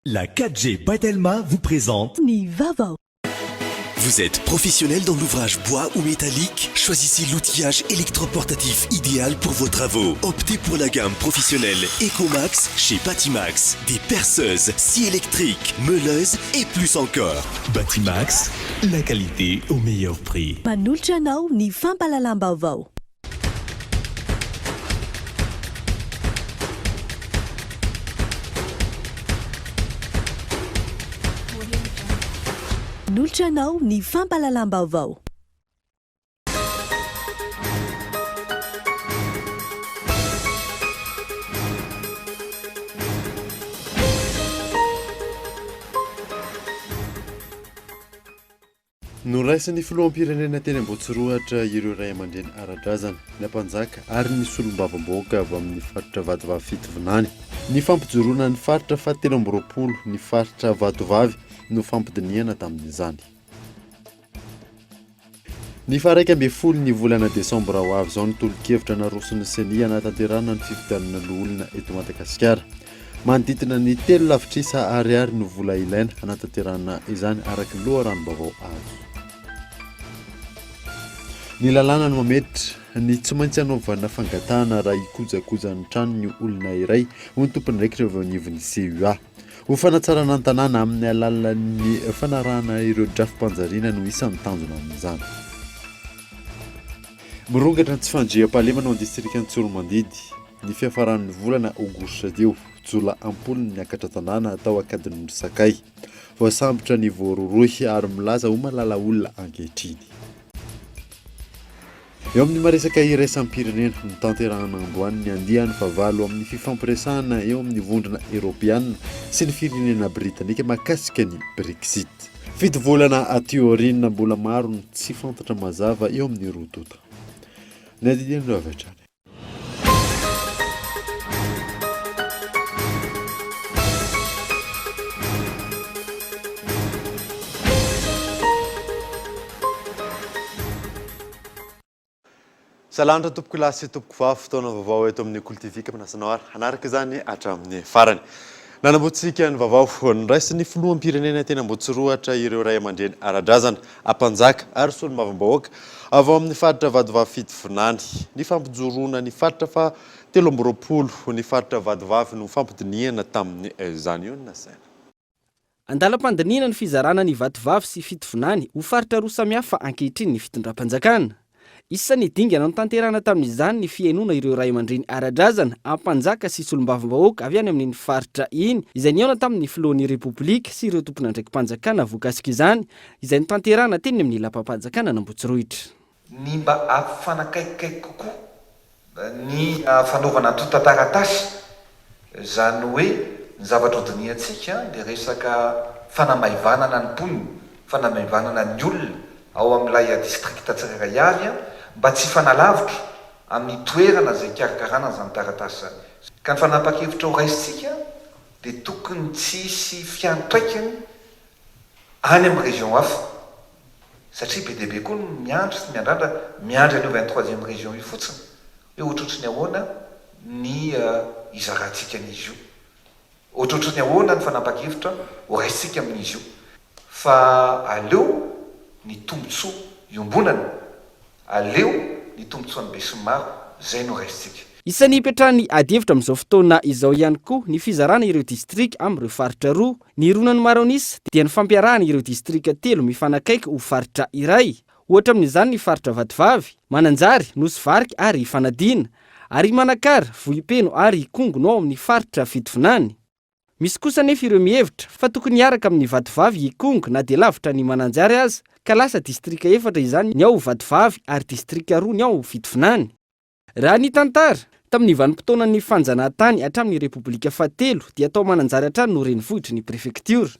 La 4G by Telma vous présente Ny vaovao. Vous êtes professionnel dans l'ouvrage bois ou métallique? Choisissez l'outillage électroportatif idéal pour vos travaux. Optez pour la gamme professionnelle Ecomax chez Batimax. Des perceuses, scies électriques, meuleuses et plus encore. Batimax, la qualité au meilleur prix. Manolotra anao ny fampahalalam-baovao. Manolotra anao ny fampahalalam-baovao. Noraisin'ny filoham-pirenena teny Ambohitsorohitra ireo ray aman-dreny ara-drazana, ny Ampanjaka ary ny solombavambahoaka avy amin'ny faritra Vatovavy Fitovinany. Ny fampijoroana ny faritra faha 23 ny faritra Vatovavy no fampidinihana tamin'izany. Ny faha 11 ny volana desambra ho avy izao ny tolo-kevitra naroson'ny Ceni hanatanterahana ny fifidianana loholona eto Madagasikara. Manodidina ny telo lavitrisa ariary no vola ilaina hanatanterahana izany araka ny loharanom-baovao azo. Ny lalàna no mametra ny tsy maintsy hanaovana fangatahana raha hikojakoja ny trano ny olona iray, hoy ny tompon'andraikitra avy eo anivon'ny CUA. Ho fanatsarana ny tanàna amin'ny alalan'ny fanarahana ireo drafi-panjariana no isan'ny tanjona amin'izany. Mirongatra ny tsy fandriampahalemana ao an-distrikan'i Tsiroanomandidy. Ny fiafaran'ny volana aogositra teo, jiolahy am-polony niakatra tanàna tao Ankadinondry Sakay. Voasambotra ny voarohirohy ary milaza ho malala olona ankehitriny. Eo amin'ny maresaka iraisam-pirenena, notanterahana androany ny andiany fahavalo amin'ny fifampiresahana eo amin'ny Vondrona Eoropeana sy ny firenena Britanika mahakasika ny Brexit. Fito volana aty aoriana, mbola maro ny tsy fantatra mazava eo amin'ny roa tonta. Ny andininy avy hatrany. Salanitra tompoko lahy sy tompoko vavy, fotoana vaovao eto amin'ny Kolo TV ka manasa anao ary hanaraka izany hatramin'ny farany. Nanambotsika ny vaovao, noraisin'ny filoham-pirenena teny Ambohitsorohitra ireo ray aman-dreny ara-drazana, Ampanjaka ary solombavambahoaka avy ao amin'ny faritra Vatovavy Fitovinany. Ny fampijoroana ny faritra faha 23 ny faritra Vatovavy no fampidinihana tamin'izany io ny nasaina. Andalam-pandinihana ny fizarana ny Vatovavy sy Fitovinany ho faritra roa samihafa ankehitriny ny fitondram-panjakana. Isan'ny dingana notanterahana tamin'izany ny fihainoana ireo ray aman-dreny ara-drazana, ampanjaka sy solombavambahoaka avy any amin'iny faritra iny, izay nihaona tamin'ny filohan'ny Repoblika sy ireo tompon'andraiki-panjakana voakasik'izany, izay notanterahana teny amin'ny lapam-panjakana an'Ambohitsorohitra. Ny mba hampifanakaikikaiky kokoa ny fanaovana antontan-taratasy, izany hoe ny zavatra hodinihantsika dia resaka fanamaivanana ny mponina, fanamaivanana ny olona ao amin'ilay district tsirairay avy mba tsy hifanalavitra amin'ny toerana izay hikarakarana an'izany taratasy izany. Ka ny fanapahan-kevitra horaisintsika dia tokony tsy hisy fiantraikany any amin'ny région hafa satria be dia be koa ny miandry sy miandrandra miandry an'io vingt troisième région io fotsiny hoe ohatrohatry ny ahoana ny hizarantsika an'izy io, ohatrohatry ny ahoana ny fanapahan-kevitra ho raisintsika amin'izy io fa aleo ny tombontsoa iombonana, aleo ny tombontsoan'ny besinimaro, izay no raisintsika. Isan'ny ipetrahan'ny adihevitra amin'izao fotoana izao ihany koa ny fizarana ireo distrika amin'ireo faritra roa. Ny hironan'ny maro an'isa dia ny fampiarahana ireo distrika telo mifanakaiky ho faritra iray. Ohatra amin'izany ny faritra Vatovavy, Mananjary, Nosy Varika ary Ifanadiana. Ary i Manakara, Vohipeno ary Ikongo no ao amin'ny faritra Fitovinany. Misy kosa anefa ireo mihevitra fa tokony hiaraka amin'ny Vatovavy i Ikongo na dia lavitra an'i Mananjary aza, ka lasa distrika efatra izany ny ao Vatovavy ary distrika roa ny ao Fitovinany. Raha ny tantara, tamin'ny vanim-potoanan'ny fanjanahantany hatramin'ny Repoblika fahatelo dia tao Mananjary hatrany no renivohitry ny prefektiora.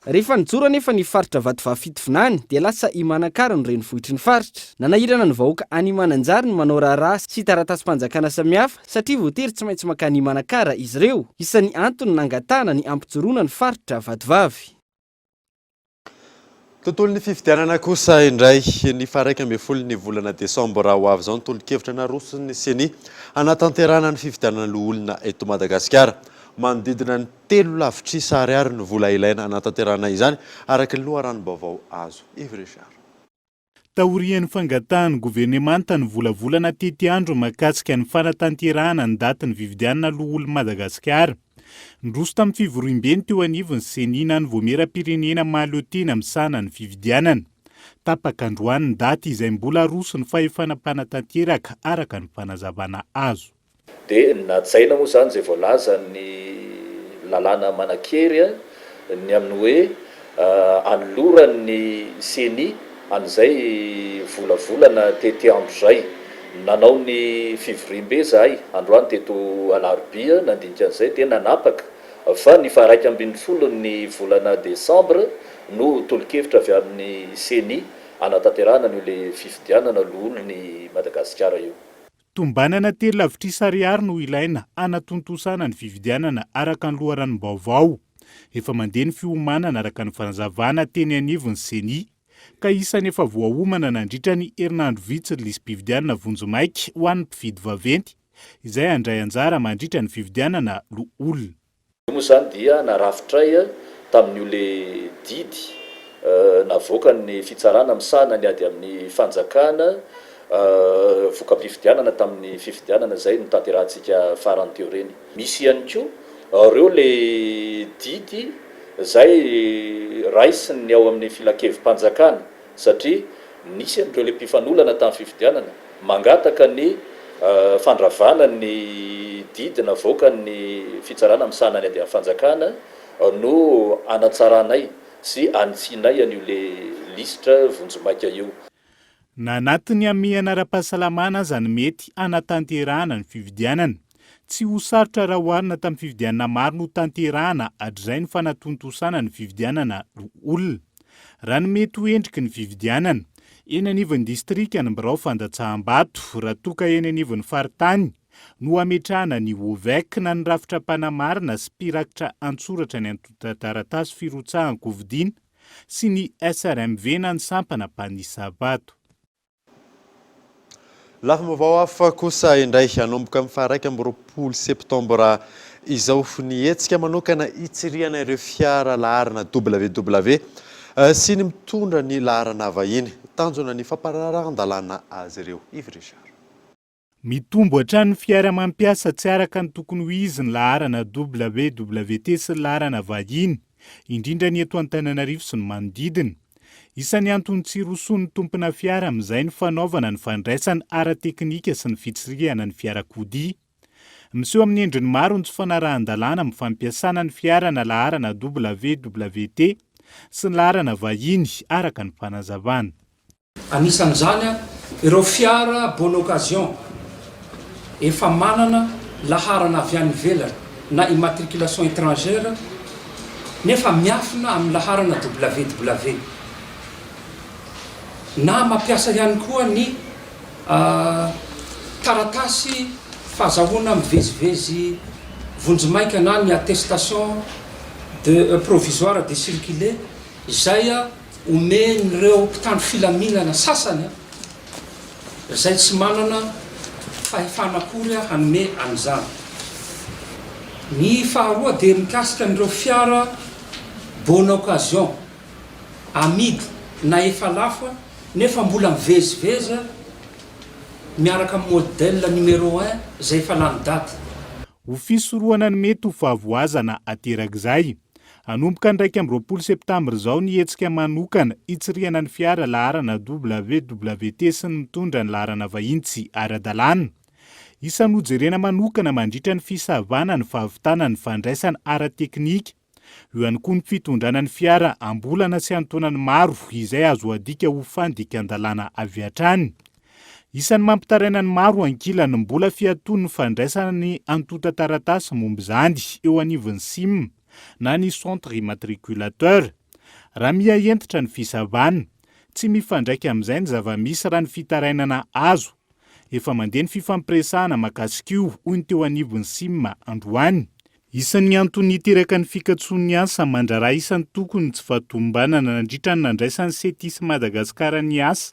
Rehefa nijoro anefa ny faritra Vatovavy Fitovinany dia lasa i Manakara no renivohitry ny faritra. Nanahirana ny vahoaka any Mananjary ny manao raharaha sy taratasim-panjakana samihafa satria voatery tsy maintsy mankany Manakara izy ireo. Isan'ny antony nangatahana ny hampijoroana ny faritra Vatovavy. Tontolon'ny fifidianana kosa indray, ny faha 11 ny volana desambra ho avy izao ny tolo-kevitra naroson'ny Ceni hanatanterahana ny fifidianana loholona eto Madagasikara. Manodidina ny 3 lavitrisa ariary ny vola ilaina hanatanterahana izany, araka ny loharanom-baovao azo. Yves Richard. Taorian'ny fangatahan'ny governemanta ny volavolana tetiandro mahakasika ny fanatanterahana ny datin'ny fifidianana loholon'i Madagasikara. Niroso tamin'ny fivoriambe ny teo anivon'ny Ceni na ny Vaomieram-pirenena mahaleotena misahana ny fifidianana. Tapaka androany ny daty izay mbola aroson'ny fahefana mpanatanteraka araka ny fanazavana azo. Dia najaina moa izany izay voalazan'ny lalàna manan-kery ny amin'ny hoe anoloran'ny Ceni an'izay volavolana tetiandro izay. Nanao ny fivoriambe izahay androany teto Alarobia nandinika an'izay dia nanapaka fa ny faha 11 ny volana desambra no tolo-kevitra avy amin'ny Ceni hanatanterahana an'io le fifidianana loholon'i Madagasikara io. Tombanana 3 lavitrisa ariary no ilaina hanatontosana ny fifidianana araka ny loharanom-baovao. Efa mandeha ny fiomanana araka ny fanazavana teny anivon'ny Ceni, ka isan'ny efa voaomana nandritra ny herinandro vitsy ny lisi-pifidianana vonjimaika ho an'ny mpifidy vaventy izay handray anjara mandritra ny fifidianana loholona. Io moa izany dia narafitray tamin'io le didy navoakan'ny fitsarana misahana ny ady amin'ny fanjakana voka-pifidianana tamin'ny fifidianana izay notanterahantsika farany teo ireny. Misy ihany koa ireo le didy izay raisin'ny ao amin'ny filankevi-panjakana satria nisy an'ireo le mpifanolana tamin'ny fifidianana mangataka ny fandravana ny didy navoakan'ny fitsarana misahana ny ady amin'ny fanjakana no hanatsaranay sy hanitsianay an'io le lisitra vonjimaika io. Na anatin'ny hamehana ara-pahasalamana aza ny mety hanatanterahana ny fifidianana. Tsy ho sarotra raha oharina tamin'ny fifidianana maro notanterahana hatrizay ny fanatontosana ny fifidianana loholona. Raha ny mety ho endriky ny fifidianana, eny anivon'ny distrika ny birao fandatsaham-bato, raha toa ka eny anivon'ny faritany no hametrahana ny OVEC na ny rafitra mpanamarina sy mpirakitra an-tsoratra ny antontan-taratasy firotsahan-kofidiana sy ny SRMV na ny sampana mpanisa vato. Lafim-baovao hafa kosa indray, hanomboka amin'ny faha-21 septambra izao ny hetsika manokana hitsirihana ireo fiara laharana WW sy ny mitondra ny laharana vahiny. Tanjona ny fampanarahan-dalàna azy ireo. Yves Richard. Mitombo hatrany ny fiara mampiasa tsy araka ny tokony ho izy ny laharana WWT sy ny laharana vahiny, indrindra ny eto Antananarivo sy ny manodidina. Isan'ny antony tsy hirosoan'ny tompona fiara amin'izay ny fanaovana ny fandraisana ara-teknika sy ny fitsirihana ny fiarakodia. Miseho amin'ny endriny maro ny tsy fanarahan-dalàna amin'ny fampiasana ny fiara na laharana WWT sy ny laharana vahiny, araka ny fanazavana. Anisan'izany ireo fiara bonne occasion efa manana laharana avy any ivelany na immatriculation étrangère nefa miafina amin'ny laharana WW. Na mampiasa ihany koa ny taratasy fahazahoana mivezivezy vonjimaika na ny attestation de provisoire de circuler izay omen'ireo mpitandro filaminana sasany izay tsy manana fahefana akory hanome an'izany. Ny faharoa dia mikasika an'ireo fiara bonne occasion amidy na efa lafo nefa mbola mivezivezy miaraka amin'ny modèle numéro un izay efa lany daty. Ho fisorohana ny mety ho fahavoazana aterak'izay, Hanomboka ny 21 septambra izao ny hetsika manokana hitsirihana ny fiara laharana WWT sy ny mitondra ny laharana vahiny tsy ara-dalàna. Isan'ny hojerena manokana mandritra ny fisavana ny fahavitana ny fandraisana ara-teknika. Eo ihany koa ny fitondrana ny fiara am-bolana sy an-taonany maro izay azo adika ho fandikan-dalàna avy hatrany. Isan'ny mampitaraina ny maro ankilany mbola fiatoan'ny fandraisana ny antontan-taratasy momba izany eo anivon'ny Cim na ny Centre Immatriculateur. Raha miha hentitra ny fisavana, tsy mifandraika amin'izay ny zava-misy raha ny fitarainana azo. Efa mandeha ny fifampiresahana mahakasika io, hoy ny teo anivon'ny Cim androany. Isan'ny antony niteraka ny fikatsoan'ny asa aman-draharaha isan-tokony ny tsy fahatomombanana nandritra ny nandraisan'ny Cetis Madagascar ny asa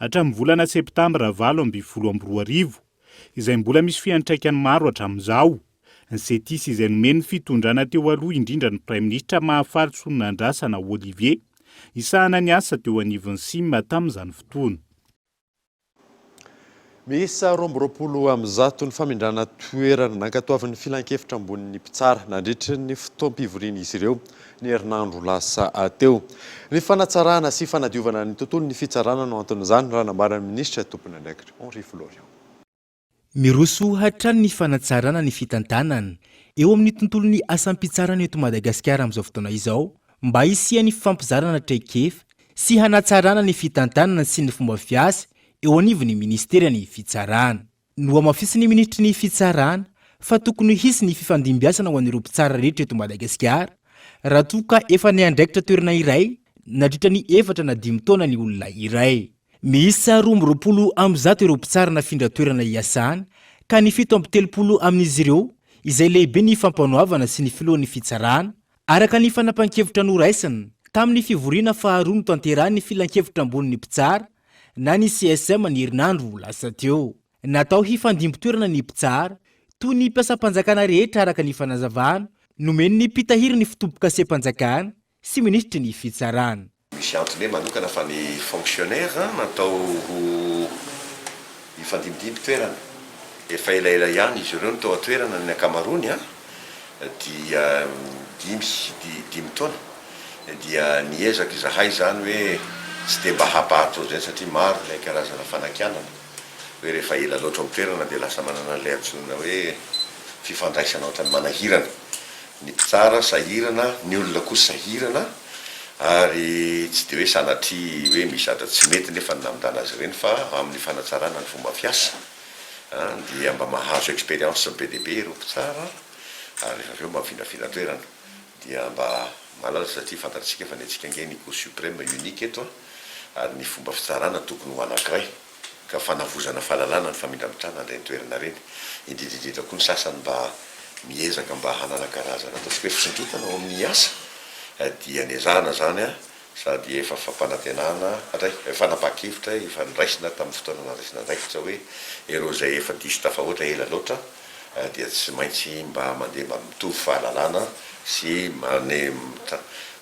hatramin'ny volana septambra 2018, izay mbola misy fiantraikany maro hatramin'izao. CETIS izay nomen'ny fitondrana teo aloha indrindra ny Praiminisitra Mahafaly Solonandrasana Olivier hisahana ny asa teo anivon'ny Sim tamin'izany fotoana. Miisa 122 ny famindrana toerana nankatoavin'ny Filankevitra ambonin'ny mpitsara nandritry ny fotoam-pivorian'izy ireo ny herinandro lasa teo. Ny fanatsarana sy fanadiovana ny tontolon'ny fitsarana no anton'izany, raha nambaran'ny minisitra tompon'andraikitra, Henri Florian. Miroso hatrany ny fanatsarana ny fitantanana eo amin'ny tontolon'ny asam-pitsarana eto Madagasikara amin'izao fotoana izao mba hisian'ny fifampizarana traikefa sy hanatsarana ny fitantanana sy ny fomba fiasa eo anivon'ny minisiteran'ny Fitsarana. Nohamafisin'ny minisitry ny Fitsarana fa tokony hisy ny fifandimbiasana ho an'ireo mpitsara rehetra eto Madagasikara raha toa ka efa niandraikitra toerana iray nandritra ny efatra na dimy taona ny olona iray. Miisa 122 ireo mpitsara nafindra toerana hiasana ka ny 37 amin'izy ireo izay lehiben'ny fampanoavana sy ny filohan'ny fitsarana, araka ny fanapahan-kevitra noraisina tamin'ny fivoriana faharoa notanterahin'ny filankevitra ambonin'ny mpitsara na ny CSM ny herinandro lasa teo. Natao hifandimby toerana ny mpitsara, toy ny mpiasam-panjakana rehetra araka ny fanazavana nomen'ny mpitahiry ny fitombokasem-panjakana sy minisitry ny fitsarana. Misy antony hoe manokana fa ny fonctionnaire natao ho hifandimbidimby toerana. Efa elaela ihany izy ireo no tao an-toerana ny ankamaroany dia dimy dimy taona dia niezaka izahay izany hoe tsy dia mba hampaharitra ohatr'izay satria maro ilay karazana fanakianana hoe rehefa ela loatra ao an-toerana dia lasa manana an'ilay antsoina hoe fifandraisana ohatran'ny manahirana. Ny mpitsara sahirana, ny olona koa sahirana ary tsy dia hoe sanatria hoe misy zavatra tsy mety nefa ny namindrana azy ireny fa amin'ny fanatsarana ny fomba fiasa dia mba mahazo expérience be dia be ireo mpitsara ary rehefa avy eo mba mifindrafindra toerana dia mba mahalala satria fantatsika fa ny antsika ange ny cour supreme unique eto ary ny fomba fitsarana tokony ho anankiray. Ka fanavozana fahalalana ny famindram-pitrana ireny toerana ireny, indrindra indrindra koa ny sasany mba miezaka mba hanana karazana ataontsika hoe fisondrotana ao amin'ny asa dia nezahana izany sady efa fampanantenana hatray, fanapahan-kevitra efa noraisina tamin'ny fotoana nandraisana andraikitra hoe ireo izay efa diso tafahoatra ela loatra dia tsy maintsy mba mandeha mba mitovy fahalalana sy mane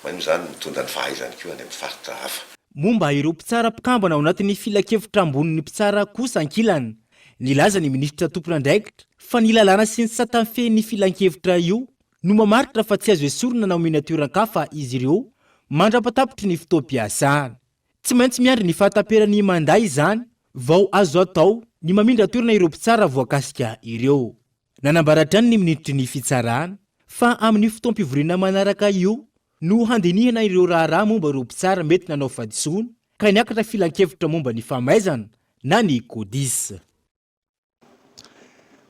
maninona izany mitondra ny fahaizany koa any amin'ny faritra hafa. Momba ireo mpitsara mpikambana ao anatin'ny filankevitra ambonin'ny mpitsara kosa ankilany, nilaza ny minisitra tompon'andraikitra fa ny lalàna sy ny sata mifehy ny filankevitra io no mamaritra fa tsy azo esorina na omena toeran-kafa izy ireo mandra-patapitry ny fotoam-piasana. Tsy maintsy miandry ny fahataperan'ny mandat izany vao azo atao ny mamindra toerana ireo mpitsara voakasika ireo. Nanambara hatrany ny minisitry ny fitsarana fa amin'io fotoam-pivoriana manaraka io no handinihana ireo raharaha momba ireo mpitsara mety nanao fahadisoana ka niakatra filankevitra momba ny famaizana na ny Codis.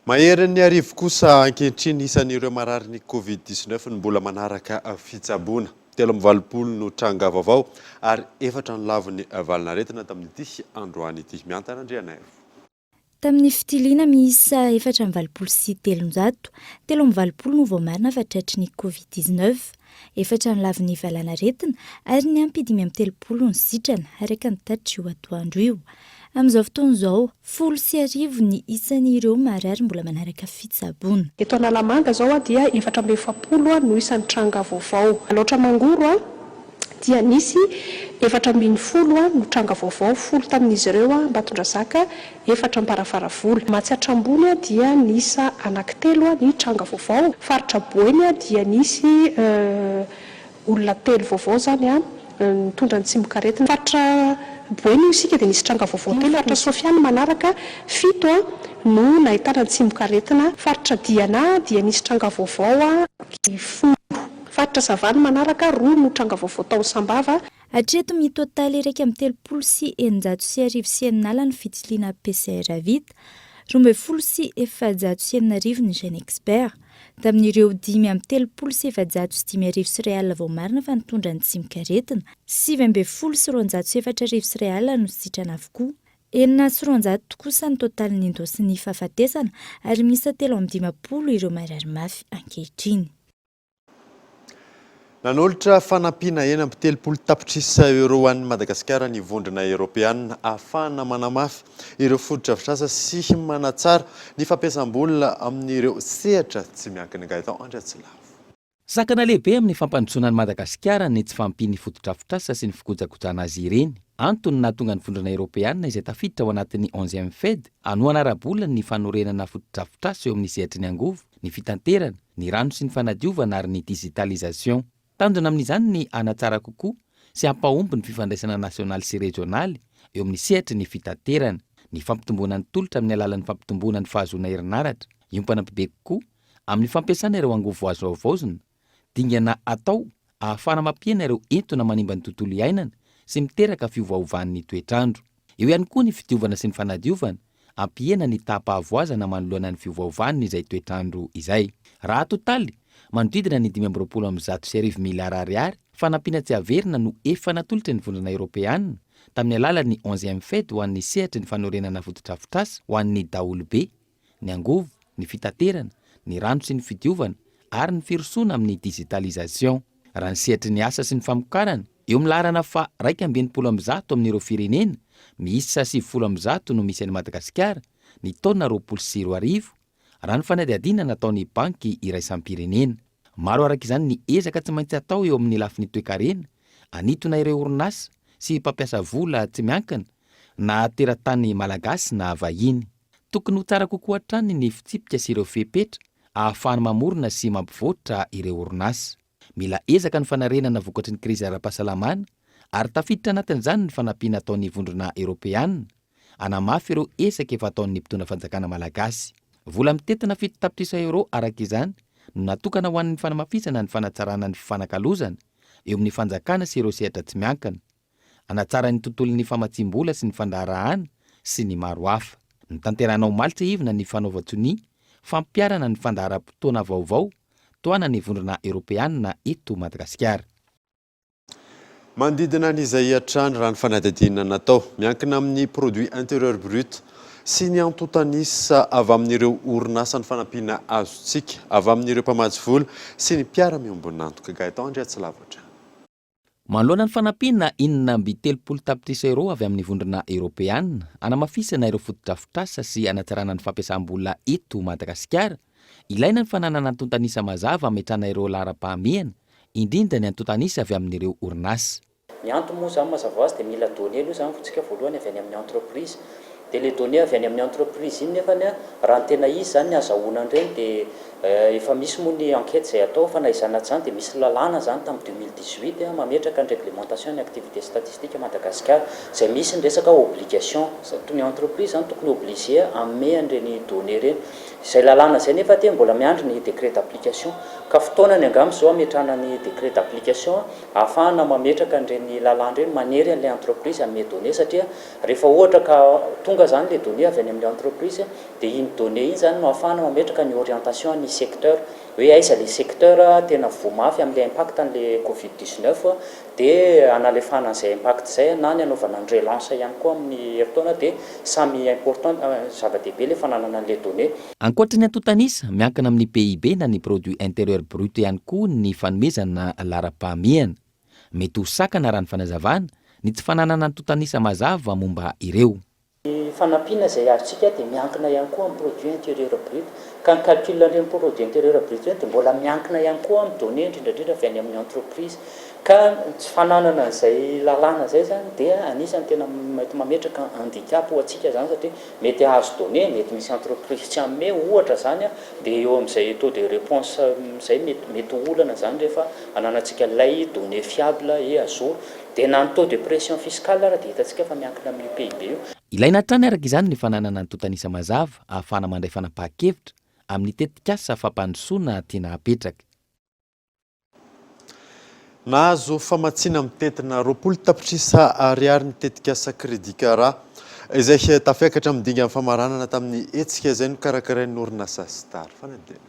Maherin'ny arivo kosa ankehitriny isan'ireo mararin'ny Covid 19 no mbola manaraka fitsaboana. 83 no tranga vaovao ary efatra no lavon'ny valin'aretina tamin'ity androany ity. Miantana Andrianaivo. Tamin'ny fitiliana miisa 384, 83 no voamarina fa tratry ny Covid 19, efatra ny lavon'ny valanaretina ary niampy 35 ny sitrana, araka ny tatitra io atoandro io. Amin'izao fotoana izao, 10 100 ny isan'ireo marary mbola manaraka fitsaboana. Eto Analamanga izao dia 44 no isan'ny tranga vaovao. Alaotra Mangoro dia nisy 14 no tranga vaovao, folo tamin'izy ireo Ambatondrazaka, efatra Amparafaravola. Matsiatra Ambony dia niisa anankitelo ny tranga vaovao. Faritra Boeny dia nisy olona telo vaovao izany nitondra ny tsimokaretina. Faritra Boeny hoy isika dia nisy tranga vaovao telo. Faritra Sofia ny manaraka, fito no nahitana ny tsimokaretina. Faritra Diana dia nisy tranga vaovao folo. Faritra Sava ny manaraka, roa no tranga vaovao tao Sambava. Hatreto mitotaly 1631 ny fitiliana PCR vita, 6412 ny GeneXpert. Tamin'ireo 435 05 voamarina fa nitondra ny tsimokaretina, 1219 no sitrana avokoa. 206 kosa ny totalin'ny nindosin'ny fahafatesana ary miisa 53 ireo marary mafy ankehitriny. Nanolotra fanampiana 36 tapitrisa euros ho an'i Madagasikara ny Vondrona Eoropeanina ahafahana manamafy ireo fotodrafitrasa sy manatsara ny fampiasam-bola amin'ireo sehatra tsy miankina. Gaëtan Andriatsilavo. Sakana lehibe amin'ny fampandrosoana an'i Madagasikara ny tsy fahampian'ny fotodrafitrasa sy ny fikojakojana azy ireny. Antony nahatonga ny Vondrona Eoropeanina izay tafiditra ao anatin'ny Onzième Fed hanohana ara-bola ny fanorenana fotodrafitrasa eo amin'ny sehatry ny angovo, ny fitanterana, ny rano sy ny fanadiovana ary ny digitalisation. Tanjona amin'izany ny hanatsara kokoa sy hampahomby ny fifandraisana nasionaly sy rejionaly eo amin'ny sehatry ny fitaterana, ny fampitomboana ny tolotra amin'ny alalan'ny fampitomboana ny fahazoana herinaratra, hiompana bebe kokoa amin'ny fampiasana ireo angovo azo havaozina, dingana atao ahafahana mampihena ireo entona manimba ny tontolo iainana sy miteraka fiovaovan'ny toetr'andro. Eo ihany koa ny fidiovana sy ny fanadiovana, hampihena ny taham-pahavoazana manoloana ny fiovaovan'ny izay toetr'andro izay. Raha atotaly, manodidina ny 1125 miliara ariary fanampiana tsy averina no efa natolotry ny Vondrona Eoropeana tamin'ny alalan'ny Onzième Fed ho an'ny sehatry ny fanorenana fotodrafitrasa ho an'ny daholobe, ny angovo, ny fitaterana, ny rano sy ny fidiovana ary ny firosoana amin'ny digitalisation. Raha ny sehatry ny asa sy ny famokarana, eo amin'ny laharana faha 161 amin'ireo firenena miisa 190 no misy an'i Madagasikara ny taona 2020, raha ny fanadihadiana nataon'ny Banky iraisam-pirenena. Maro araka izany ny ezaka tsy maintsy atao eo amin'ny lafiny toekarena, hanintona ireo orinasa sy mpampiasa vola tsy miankina na teratany malagasy na vahiny. Tokony ho tsara kokoa hatrany ny fitsipika sy ireo fepetra ahafahana mamorona sy mampivoatra ireo orinasa. Mila ezaka ny fanarenana vokatry ny krizy ara-pahasalamana ary tafiditra anatin'izany ny fanampiana ataon'ny Vondrona Eoropeana hanamafy ireo ezaka efa ataon'ny mpitondra fanjakana malagasy. Vola mitentina 7 tapitrisa euros araka izany no natokana ho an'ny fanamafisana ny fanatsarana ny fifanakalozana eo amin'ny fanjakana sy ireo sehatra tsy miankina. hanatsara ny tontolon'ny famatsiam-bola sy ny fandraharahana sy ny maro hafa. Notanterahina omaly tsiahivina ny fanaovan-tsonia fampiharana ny fandaharam-potoana vaovao tohanan'ny Vondrona Eoropeanina eto Madagasikara. Manodidina an'izay hatrany raha ny fanadihadiana natao. Miankina amin'ny produit intérieur brut sy ny antontan'isa avy amin'ireo orinasa ny fanampiana azontsika avy amin'ireo mpamatsy vola sy ny mpiara-miombon'antoka. Gaëtan Andriatsilavotra. Manoloana ny fanampiana 36 tapitrisa euros avy amin'ny Vondrona Eoropeana hanamafisana ireo fotodrafitrasa sy hanatsarana ny fampiasam-bola eto Madagasikara, ilaina ny fananana antontan'isa mazava hametrahana ireo laharam-pahamehana, indrindra ny antontan'isa avy amin'ireo orinasa. Ny antony moa izany mazava ho azy dia mila données aloha izany tsika voalohany avy any amin'ny entreprise. Dia ilay données avy any amin'ny entreprise iny nefany raha ny tena izy izany ny azahoana an'ireny dia Efa misy moa ny enquête izay atao fa na izany na tsy izany dia misy lalàna izany tamin'ny 2018 mametraka ny réglementation ny activité statistique à Madagascar izay misy ny resaka obligation ny entreprise izany tokony obligé hanome an'ireny données ireny. Izay lalàna izay nefa aty mbola miandry ny décret d'application ka fotoanany angamba izao hametrahana ny décret d'application ahafahana mametraka an'ireny lalàna ireny manery an'ilay entreprise hanome données satria rehefa ohatra ka tonga izany ilay données avy any amin'ilay entreprise Dia iny données iny izany no ahafahana mametraka ny orientation ny secteur, hoe aiza ilay secteur tena voa mafy amin'ilay impact an'ilay covid 19 dia hanalefahana an'izay impact izay na ny hanaovana ny relance ihany koa amin'ny herintaona dia samy important, zava-dehibe ilay fananana an'ilay données. Ankoatra ny antontan'isa, miankina amin'ny PIB na ny Produit Intérieur Brut ihany koa ny fanomezana laharam-pahamehana. Mety ho sakana raha ny fanazavana, ny tsy fananana antontan'isa mazava momba ireo. Ny fanampiana izay azontsika dia miankina ihany koa amin'ny produit intérieur brut. Ka ny calcul an'ireny produit intérieur brut ireny dia mbola miankina ihany koa amin'ny données indrindra indrindra avy any amin'ny entreprise. Ka ny tsy fananana an'izay lalàna izay izany dia anisan'ny tena mety mametraka handicap ho antsika izany satria mety hahazo données, mety misy entreprise tsy hanome ohatra izany dia eo amin'izay taux de réponse izay mety mety ho olana izany rehefa ananantsika ilay données fiable et à jour. Dia na ny taux de pression fiscale ara dia hitantsika fa miankina amin'io PIB io. Ilaina hatrany araka izany ny fananana antontan'isa mazava ahafahana mandray fanapahan-kevitra amin'ny tetikasa fampandrosoana tiana hapetraka. Nahazo famatsiana mitentina 20 tapitrisa ariary ny tetikasa Crédit Kara, izay tafiakatra amin'ny dingan'ny famaranana tamin'ny hetsika izay nokarakarain'ny orinasa Star. Fanadihadiana.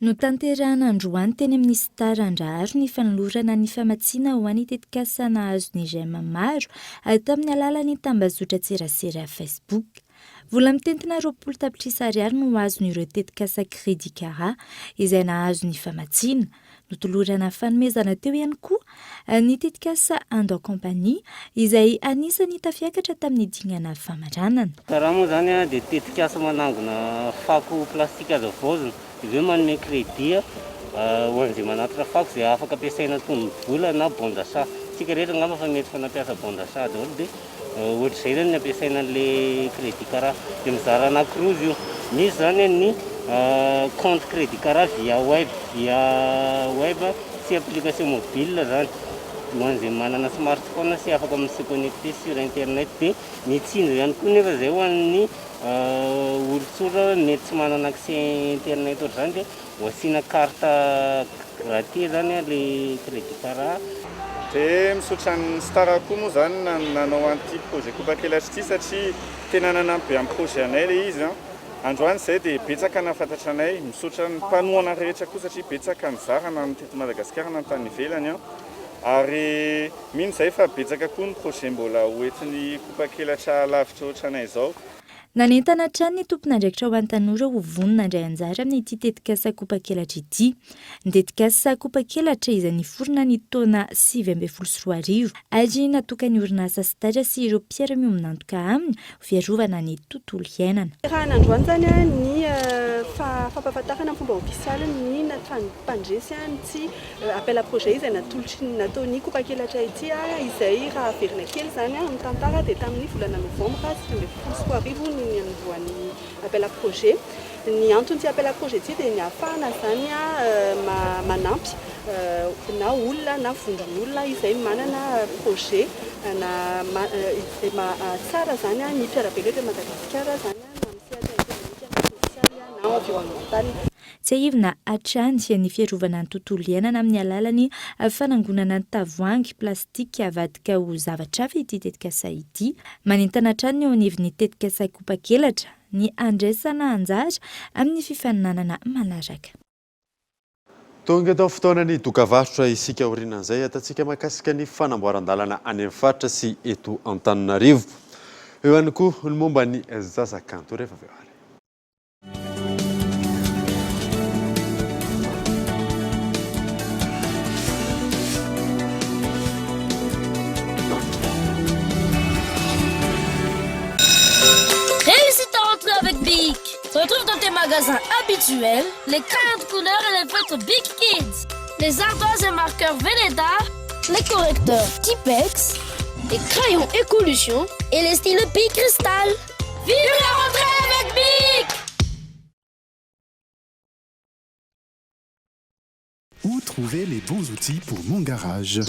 Notanterahina androany teny amin'ny Star Andraharo ny fanolorana ny famatsiana ho an'ny tetikasa nahazo ny j'aime maro tamin'ny alalan'ny tambazotran-tserasera Facebook. Vola mitentina 20 tapitrisa ariary no azon'ireo tetikasa Crédit Cara izay nahazo ny famatsiana. Notolorana fanomezana teo ihany koa ny tetikasa Ando Company izay anisan'ny tafiakatra tamin'ny dingana famaranana. Karaha moa izany dia tetikasa manangona fako plastika azo havaozina, izy hoe manome crédit ho an'izay manatitra fako izay afaka ampiasaina toy ny vola na bon d'achat. Isika rehetra angamba fa mety efa nampiasa bon d'achat daholo dia Ohatr'izay zany ny ampiasaina an'le crédit Kara. Dia mizara anakiroa izy io. Misy zany ny compte crédit Kara via web, via web sy application mobile zany. Ho an'izay manana smartphone sy afaka mi-se connecter sur internet. Dia mitsinjo ihany koa nefa izay ho an'ny olon-tsotra mety tsy manana accès internet ohatr'izany dia Ho asiana carte gratter zany an le crédit Kara. Dia misaotra an'i Star koa moa izany nanao an'ity projet Kopakelatra ity satria tena nanampy be amin'ny projet anay ilay izy an. Androany izay dia betsaka nahafantatra anay. Misaotra ny mpanohana rehetra koa satria betsaka nizara na ny teto Madagasikara na ny tany ivelany an. Ary mino izahay fa betsaka koa ny projet mbola ho entin'ny Kopakelatra lavitra ohatranay izao. Nanentana hatrany ny tompon'andraikitra ho an'ny tanora ho vonona handray anjara amin'ity tetikasa Kopakelatra ity. Ny tetikasa Kopakelatra izay niforona ny taona 2019 ary natokan'ny orinasa Star sy ireo mpiara-miombon'antoka aminy ho fiarovana ny tontolo iainana. Raha nandroany izany ny fampahafantarana amin'ny fomba ofisialy ny mpandresy ny Appel à projet izay natolotry ny nataon'ny Kopakelatra ity izay raha averina kely izany ny tantara dia tamin'ny volana novambra 2019 no niandohan'ny appel à projet. Ny anton'ity appel à projet ity dia ny ahafahana izany manampy na olona na vondron'olona izay manana projet na izay mahatsara izany ny mpiara-belona eto Madagasikara izany na amin'ny sehatra ekonomika na sosialy na environnemental. Tsiahivina hatrany ny fiarovana ny tontolo iainana amin'ny alalan'ny fanangonana ny tavoahangy plastika avadika ho zavatra hafa ity tetikasa ity. Manentana hatrany ny eo anivon'ny tetikasa Kopakelatra ny handraisana anjara amin'ny fifaninanana manaraka. Tonga eto amin'ny fotoanan'ny dokavarotra isika aorianan'izay ahitantsika mahakasika ny fanamboaran-dalana any amin'ny faritra sy eto Antananarivo. Eo ihany koa ny momba ny zaza kanto rehefa avy eo ary. Réussis ta rentrée avec Bic Retrouve dans tes magasins habituels les crayons de couleur et les feutres Bic Kids, les ardoises et marqueurs Velleda, les correcteurs Tipex, les crayons Écolution et les stylos Bic Cristal. Vive la rentrée avec Bic Où trouver les bons outils pour mon garage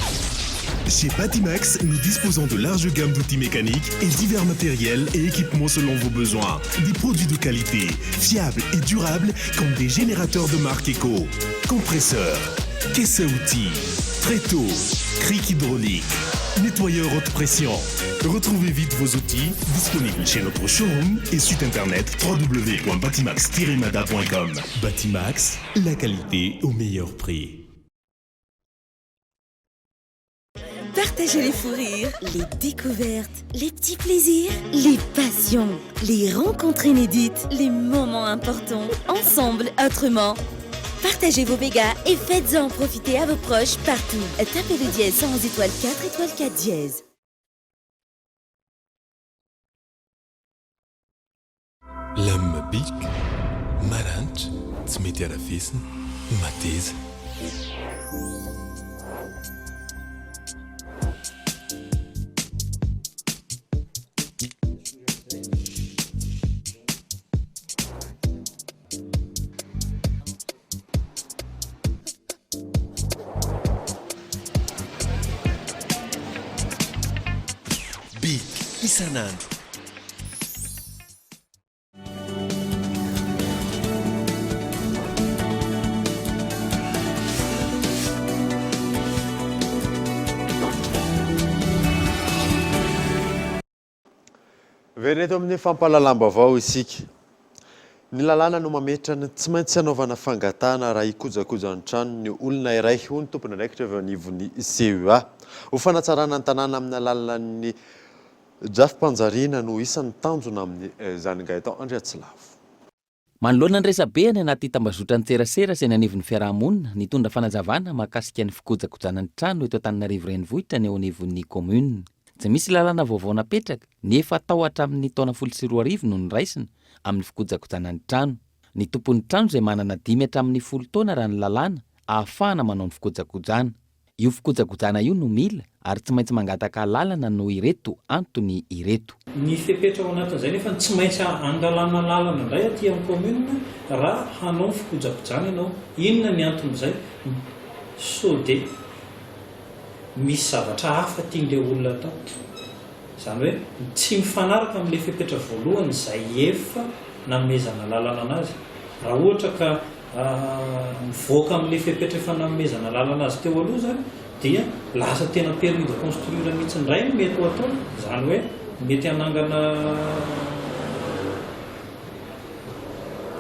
Chez Batimax, nous disposons de larges gammes d'outils mécaniques et divers matériels et équipements selon vos besoins. Des produits de qualité, fiables et durables comme des générateurs de marque Eco, compresseurs, caisses à outils, tréteaux, cric hydraulique, nettoyeur haute pression. Retrouvez vite vos outils disponibles chez notre showroom et site internet www.batimax-mada.com. Batimax, la qualité au meilleur prix. Partagez les fous rires, les découvertes, les petits plaisirs, les passions, les rencontres inédites, les moments importants, ensemble, autrement. Partagez vos mégas et faites-en profiter à vos proches partout. Tapez le dièse 111 étoile 4 étoile 4 dièse. Lame bic, maranitra, tsy mety harafesina, mateza. Bic isan'andro. Miverina eto amin'ny fampahalalam-baovao isika. Ny lalàna no mametra ny tsy maintsy hanaovana fangatahana raha hikojakoja ny trano ny olona iray, hoy ny tompon'andraikitra avy eo anivon'ny CEA. Ho fanatsarana ny tanàna amin'ny alalan'ny drafi-panjariana no isan'ny tanjona amin'izany Gaëtan Andriatsilavo. Manoloana ny resabe any anaty tambazotran-tserasera sy eny anivon'ny fiaraha-monina, nitondra fanazavana mahakasika ny fikojakojana ny trano eto Antananarivo Renivohitra ny eo anivon'ny kaominina. Tsy misy lalàna vaovao napetraka, ny efa tao hatramin'ny taona 2010 no noraisina amin'ny fikojakojana ny trano. Ny tompon'ny trano izay manana dimy hatramin'ny folo taona raha ny lalàna ahafahana manao ny fikojakojana. Io fikojakojana io no mila ary tsy maintsy mangataka alalana noho ireto antony ireto. Ny fepetra ao anatin'izay nefa tsy maintsy angalana alalana indray aty amin'ny commune raha hanao ny fikojakojana ianao. Inona ny anton'izay? Sao dia misy zavatra hafa tian'ilay olona atao. Izany hoe tsy mifanaraka amin'ilay fepetra voalohany izay efa nanomezana alalana anazy. Raha ohatra ka mivoaka amin'ilay fepetra efa nanomezana alalana azy teo aloha izany dia lasa tena permis de construire mihitsy indray no mety ho ataony, izany hoe mety hanangana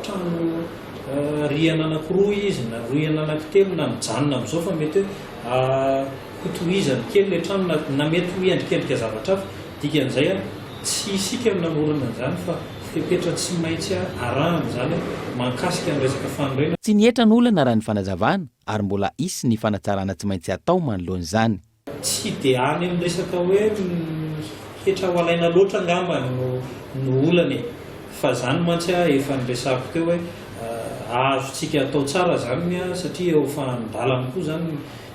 trano rihana anankiroa izy na rihana anankitelo na mijanona amin'izao fa mety hoe hotohizany kely ilay trano na na mety ho hiendrikendrika zavatra hafa, dikan'izay Tsy isika no namorona an'izany fa fepetra tsy maintsy arahana izany mahakasika ny resaka fanorenana. Tsy ny hetra no olana raha ny fanazavana ary mbola hisy ny fanatsarana tsy maintsy atao manoloana izany. Tsy dia any amin'ny resaka hoe hetra ho alaina loatra angamba no no olana e! Fa izany mantsy efa niresahako teo hoe azontsika atao tsara izany satria eo fan-dalana koa izany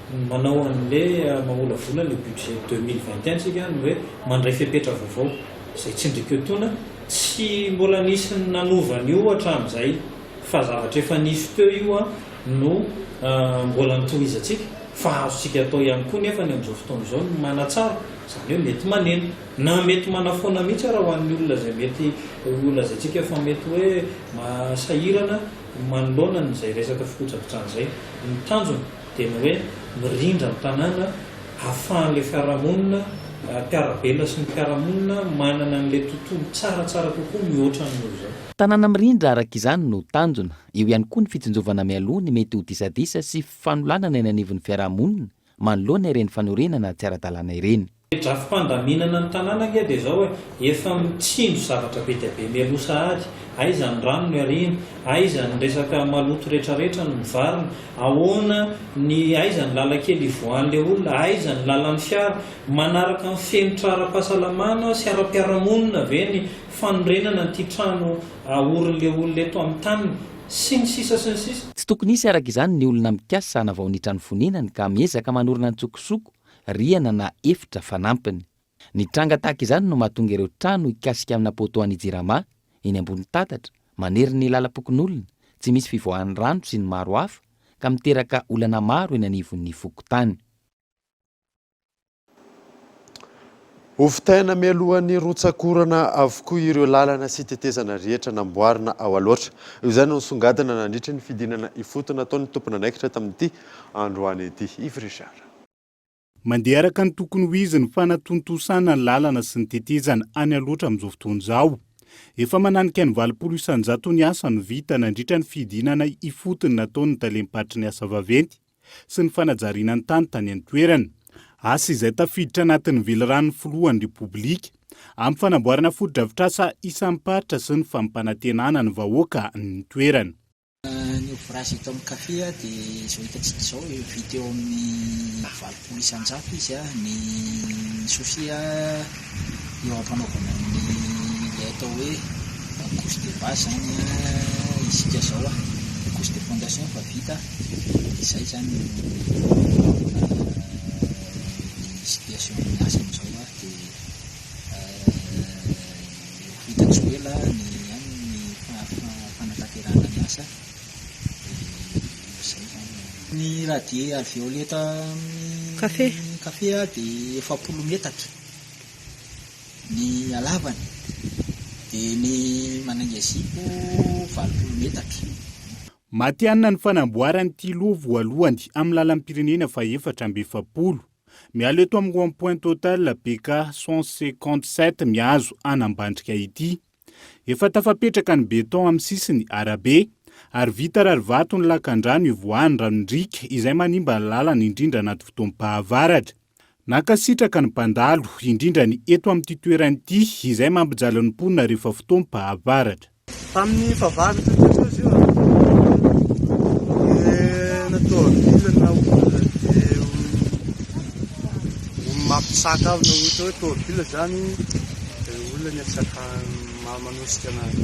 Ny manao an'le mamolavola le budget 2021 tsika ny hoe mandray fepetra vaovao izay tsindriko etoana, tsy mbola nisy nanova an'io hatramin'izay fa zavatra efa nisy teo io no mbola notohizantsika fa azontsika atao ihany koa nefa ny amin'izao fotoana izao ny manatsara, izany hoe mety manena na mety manafoana mihitsy ara ho an'ny olona izay mety ho lazaintsika fa mety hoe sahirana manoloana an'izay resaka fikojakojana izay. Ny tanjona. dia ny hoe mirindra ny tanàna ahafahan'ilay fiarahamonina, mpiara-belona sy ny mpiara-monina manana an'ilay tontolo tsaratsara kokoa mihoatra ny noho izao. Tanàna mirindra araka izany no tanjona. Eo ihany koa ny fitsinjovana mialoha ny mety ho disadisa sy fifanolanana eny anivon'ny fiarahamonina manoloana ireny fanorenana tsy ara-dalàna ireny. Ny drafi-pandaminana ny tanàna ange dia izao e, efa mitsinjo zavatra be dia be mialoha sahady, aiza ny rano no ariana, aiza ny resaka maloto retraretra no mivarina, ahoana ny aiza ny lalan-kely ivoahan'ilay olona, aiza ny lalan'ny fiara, manaraka ny fenitra ara-pahasalamana sy ara-piarahamonina ve ny fanorenana an'ity trano aorin'ilay olona eto amin'ny taniny, sy ny sisa sy ny sisa. Tsy tokony hisy araka izany ny olona mikasa hanavao ny trano fonenany ka miezaka manorina an-tsokosoko rihana na efitra fanampiny. Ny tranga tahaka izany no mahatonga ireo trano hikasika amina poteau an'i Jirama, eny ambony tatatra, manery ny lalam-pokonolona, tsy misy fivoahan'ny rano sy ny maro hafa, ka miteraka olana maro eny anivon'ny fokontany. Hovitaina mialohan'ny rotsak'orana avokoa ireo lalana sy tetezana rehetra namboarina ao Alaotra. Izay no nisongadina nandritra ny fidinana ifotony nataon'ny tompon'andraikitra tamin'ity androany ity. Yves Richard. Mandeha araka ny tokony ho izy ny fanatontosana ny lalana sy ny tetezana any Alaotra amin'izao fotoana izao. Efa mananika ny 80 isan-jato ny asa no vita nandritra ny fidinana ifotony nataon'ny talem-paritry ny asa vaventy sy ny fanajariana ny tany tany an-toerana. Asa izay tafiditra anatin'ny veliranon'ny filohan'ny Repoblika amin'ny fanamboarana fotodrafitrasa isam-paritra sy ny fampanantenana ny vahoaka ny toerana. Ny ouvrage eto amin'ny café dia izao hitantsika izao, vita eo amin'ny 80% izy, ny Sofia eo am-panaovana ny ilay atao hoe couche de base izany isika izao, couche de fondation efa vita, izay izany no situation ny asa amin'izao dia Ho vita tsy ho ela ny any ny fanatanterahana ny asa dia izay izany. Ny radier alvéolé eto amin'ny café dia 40 metatra ny halavany dia ny manainga zipo 80 metatra. Matihanina ny fanamboarana ity loha voalohany amin'ny lalam-pirenena faha-44. Miala eto amin'ny rond point total BK 157 mihazo an'Ambandrika ity. Efa tafapetraka ny béton amin'ny sisiny arabe ary vita rarivato ny lakandrano ivoahan'ny ranondriaka izay manimba ny lalana indrindra anaty fotoam-pahavaratra. Nankasitraka ny mpandalo, indrindra ny eto amin'ity toerana ity izay mampijaly ny mponina rehefa fotoam-pahavaratra. Tamin'ny fahavaratra teto Mampitsaka avy na ohatra hoe tômôbila zany dia olona ny atsaka manosika anazy.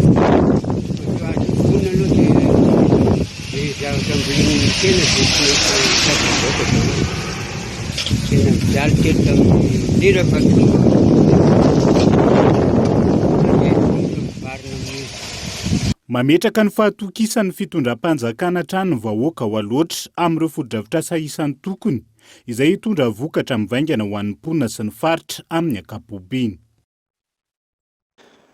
Vono aloha dia ny zavatra ambolen'ny tena dia tsy maintsy tafavoaka daholo. Tena mijaly kely tamin'ny indrindra fa mivarina amin'io. Mametraka ny fahatokisan'ny fitondram-panjakana hatrany ny vahoaka ao Alaotra amin'ireo fotodrafitrasa isan-tokony izay hitondra vokatra mivaingana ho an'ny mponina sy ny faritra amin'ny ankapobeny.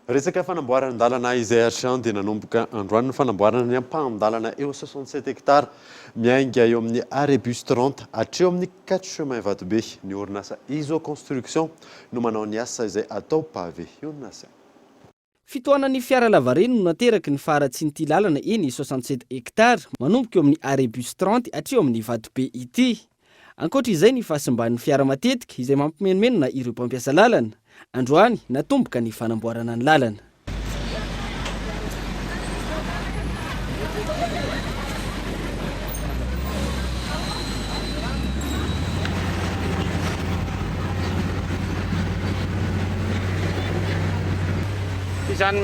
Resaka fanamboaran-dalana izay hatrany dia nanomboka androany ny fanamboarana ny ampahan-dalana eo 67 hectares miainga eo amin'ny arrêt bus 30 hatreo amin'ny quatre chemins Vatobe. Ny orinasa Iso Construction no manao ny asa izay atao pavé. Io no nasaina. Fitohanan'ny fiara lavareny no nateraky ny faharatsian'ity lalana eny 67 hectares manomboka eo amin'ny arrêt bus 30 hatreo amin'ny Vatobe ity. Ankoatra izay ny fahasimban'ny fiara matetika izay mampimenomenona ireo mpampiasa lalana. Androany, natomboka ny fanamboarana ny lalana. Ity zany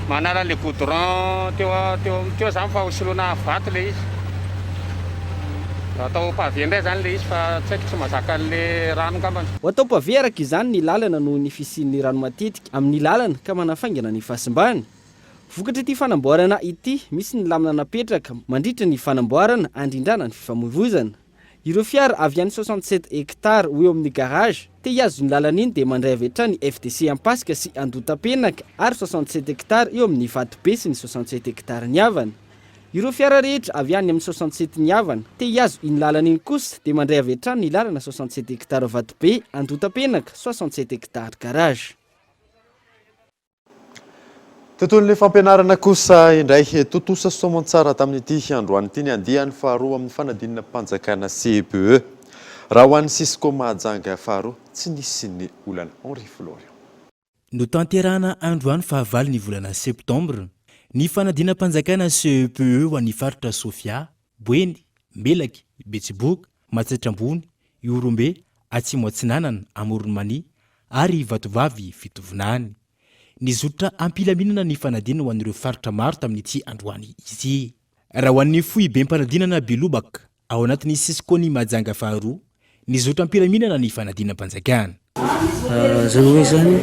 manala an'le goudron teo teo teo zany fa ho soloina vato le izy. Atao pavé indray zany le izy fa tsy haiko tsy mahazaka an'le rano angambany. Ho atao pavé araka izany ny lalana noho ny fisian'ny rano matetika amin'ny lalana ka manafaingana ny fahasimbany. Vokatr'ity fanamboarana ity, misy ny lamina napetraka mandritra ny fanamboarana handrindrana ny fifamoivoizana. Ireo fiara avy any 67 hectares ho eo amin'ny garage, te hihazo ny lalana iny dia mandray avy hatrany FDC Ampasika sy Andohatapenaka ary 67 hectares eo amin'ny Vatobe sy ny 67 hectares Niavana. Ireo fiara rehetra avy any amin'ny 67 Niavana, te hihazo iny lalana iny kosa dia mandray avy hatrany ny lalana 67 hectares Vatobe, Andohatapenaka, 67 hectares Garage. Tontolon'ny fampianarana kosa indray, tontosa soamantsara tamin'ity androany ity ny andiany faharoa amin'ny fanadinam-panjakana CEPE. Raha ho an'ny Cisco Mahajanga faharoa, tsy nisy ny olana. Henri Florian. Notanterahana androany fahavalo ny volana septambra ny fanadinam-panjakana CEPE ho an'ny faritra Sofia, Boeny, Melaky, Betsiboka, Matsiatra Ambony, Ihorombe, Atsimo Atsinanana, Amoron'i Mania ary Vatovavy Fitovinany. Nizotra am-pilaminana ny fanadinana ho an'ireo faritra maro tamin'ity androany ity. Raha ho an'ny foibem-panadinana Bilobaka, ao anatin'ny Cisco-n'i Mahajanga faharoa, nizotra am-pilaminana ny fanadinam-panjakana. Izany hoe izany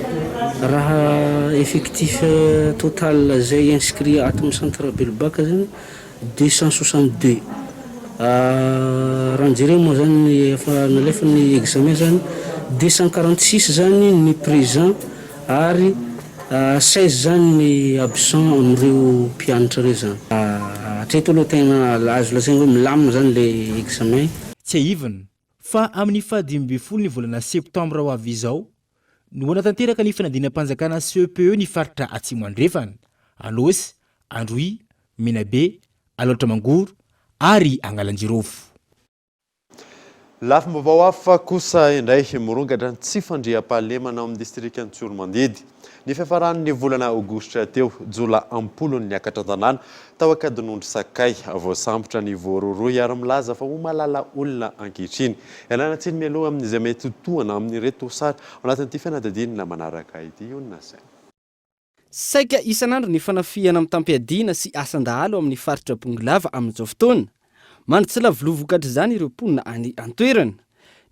raha effectif total izay inscrit ato amin'ny centre Belobaka izany 262. Raha ny jerena moa izany ny efa nalefa ny examen izany 246 izany ny présent ary 16 izany ny absent amin'ireo mpianatra ireo izany. Hatreto aloha tena azo lazaina hoe milamina izany ilay examen. Tsiahivina fa amin'ny faha 15 ny volana septambra ho avy izao no hanatanteraka ny fanadinam-panjakana CEPE ny faritra Atsimo Andrefana, Anôsy, Androy, Menabe, Alaotra Mangoro ary Agnalanjirofo. Lafim-baovao hafa kosa indray, mirongatra ny tsy fandriampahalemana ao amin'ny distrikan'i Tsiroanomandidy. Ny fiafaran'ny volana aogositra teo, jiolahy am-polony niakatra an-tanàna tao Ankadinondry Sakay. Voasambotra ny voarohirohy ary milaza fa ho malala olona ankehitriny. Ialana tsiny mialoha amin'izay mety ho tohana amin'ireto sary ao anatin'ity fanadihadiana manaraka ity io no nasaina. Saika isan'andro ny fanafihana mitam-piadiana sy asan-dahalo amin'ny faritra Bongolava amin'izao fotoana. Mandry tsy lavo loha vokatr'izany ireo mponina any an-toerana.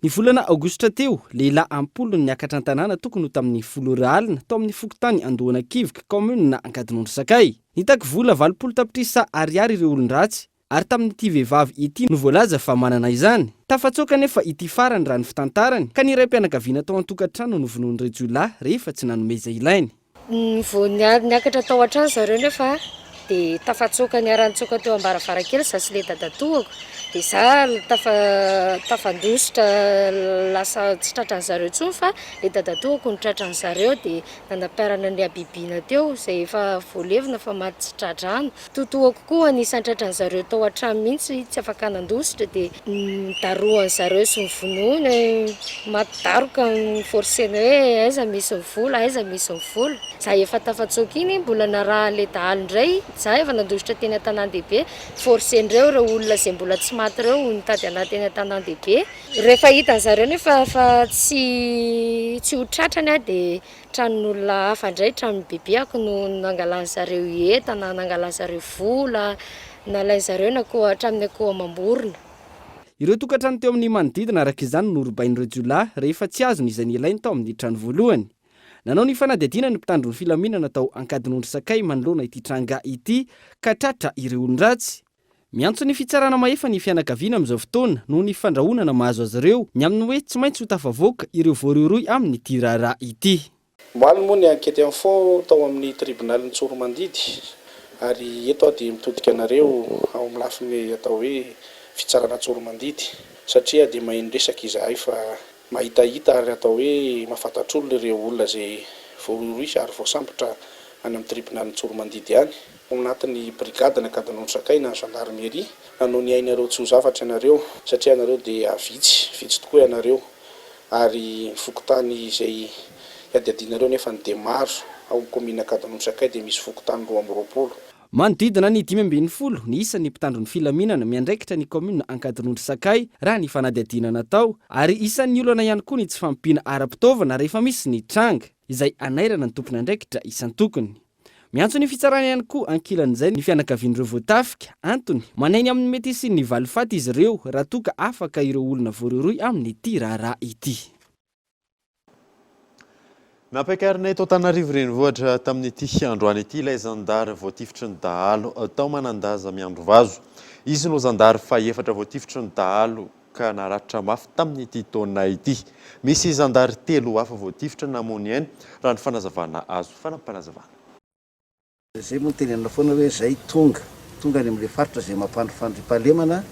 Ny volana aogositra teo, lehilahy am-polony niakatra an-tanàna tokony ho tamin'ny folo ora alina tao amin'ny fokontany Andohanakivoky, kaominina Ankadinondry Sakay. Nitaky vola 80 tapitrisa ariary ireo olon-dratsy ary tamin'ity vehivavy ity no voalaza fa manana izany. Tafatsoaka anefa ity farany raha ny fitantarany, ka ny raim-pianakaviana tao an-tokantrano no vonoin'ireo jiolahy rehefa tsy nanome izay ilainy. Vao niakatra tao an-trano zareo nefa dia tafatsoaka niara-nitsoaka teo am-baravarankely za sy ilay dadatoako dia za tafa tafandositra lasa tsy tratran'zareo intsony fa ilay dadatoako no tratran'zareo dia nanampiarana ny habibiana teo izay efa voalevina fa maty tsy tra-drano. Totoako koa anisan'ny tratran'zareo tao an-trano mihitsy tsy afaka nandositra dia nodarohan'zareo sy novonoina, maty daroka ni-forcer-na hoe aiza misy ny vola, aiza misy ny vola. Za efa tafatsoaka iny mbola narahan'ilay dahalo indray. Za efa nandositra teny an-tanàn-dehibe, forcer-ndreo ireo olona izay mbola tsy maty ireo nitady anah teny an-tanàn-dehibe. Rehefa hitan-zareo nefa fa tsy tsy ho tratrany aho dia tranon'olona hafa indray, tranon'ny bebeako no nangalan-zareo entana, nangalan-zareo vola, nalain-zareo ny akoho hatramin'ny akoho amam-borona. Ireo tokantrano teo amin'ny manodidina araka izany no norobain'ireo jiolahy rehefa tsy azony izay nilainy tao amin'ny trano voalohany. Nanao ny fanadihadiana ny mpitandro ny filaminana tao Ankadinondry Sakay manoloana ity tranga ity ka tratra ireo olon-dratsy. Miantso ny fitsarana mahefa ny fianakaviana amin'izao fotoana noho ny fandrahonana mahazo azy ireo ny amin'ny hoe tsy maintsy ho tafavoaka ireo voarohirohy amin'ity raharaha ity. Omaly moa ny enquête info tao amin'ny tribonalin'i Tsoromandidy ary eto aho dia mitodika anareo ao amin'ny lafiny atao hoe fitsarana Tsoromandidy satria dia maheno resaka izahay fa Mahitahita ary atao hoe mahafantatr'olona ireo olona izay voarohirohy ary voasambotra any amin'ny tribonalin'i Tsoromandidy any. Ao anatin'ny brigadin'ny Ankadinondry Sakay na ny gendarmerie, nanao ny ainareo tsy ho zavatra ianareo satria ianareo dia vitsy, vitsy tokoa ianareo ary ny fokontany izay iadiadianareo nefany dia maro, ao amin'ny kaominina Ankadinondry Sakay dia misy fokontany 22. Manodidina ny 15 ny isan'ny mpitandro ny filaminana miandraikitra ny kaominina Ankadinondry Sakay raha ny fanadihadiana natao ary isan'ny olana ihany koa ny tsy fahampiana ara-pitaovana rehefa misy ny tranga izay hanairana ny tompon'andraikitra isan-tokony. Miantso ny fitsarana ihany koa ankilan'izay ny fianakavian'ireo voatafika, antony, manahy ny amin'ny mety hisian'ny valifaty izy ireo raha toa ka afaka ireo olona voarohirohy amin'ity raharaha ity. Nampiakarina eto Antananarivo Renivohitra tamin'ity androany ity ilay zandary voatifitry ny dahalo tao Manandaza Miandrivazo. Izy no zandary fahefatra voatifitry ny dahalo ka naratra mafy tamin'ity taona ity. Misy zandary telo hafa voatifitra namoy ny ainy raha ny fanazavana azo. Fanampim-panazavana. Zay moa no tenenina foana hoe zay tonga, tonga any amin'ilay faritra izay mampandry fandriampahalemana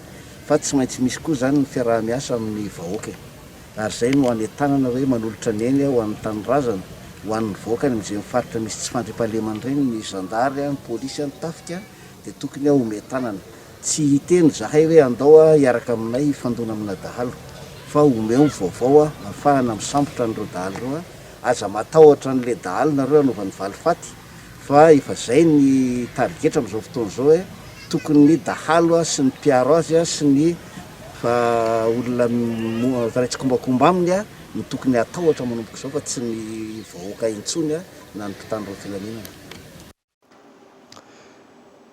fa tsy maintsy misy koa izany ny fiaraha-miasa amin'ny vahoaka e. Ary zay no anentanana hoe manolotra ny ainy ho an'ny tanindrazana, ho an'ny vahoaka any amin'izay faritra misy tsy fandriampahalemana ireny, ny zandary, ny polisy, ny tafika dia tokony homen-tanana. Tsy hiteny zahay hoe andao hiaraka aminay hifandona amina dahalo fa omeo ny vaovao ahafahana misambotra an'ireo dahalo ireo, aza matahotra an'ilay dahalo nareo hanaovany valifaty Fa efa zay ny tarigetra amizao fotoana izao hoe tokony ny dahalo sy ny mpiaro azy sy ny olona miray tsikombakomba aminy no tokony hatahotra manomboka izao fa tsy ny vahoaka intsony na ny mpitandro ny filaminana.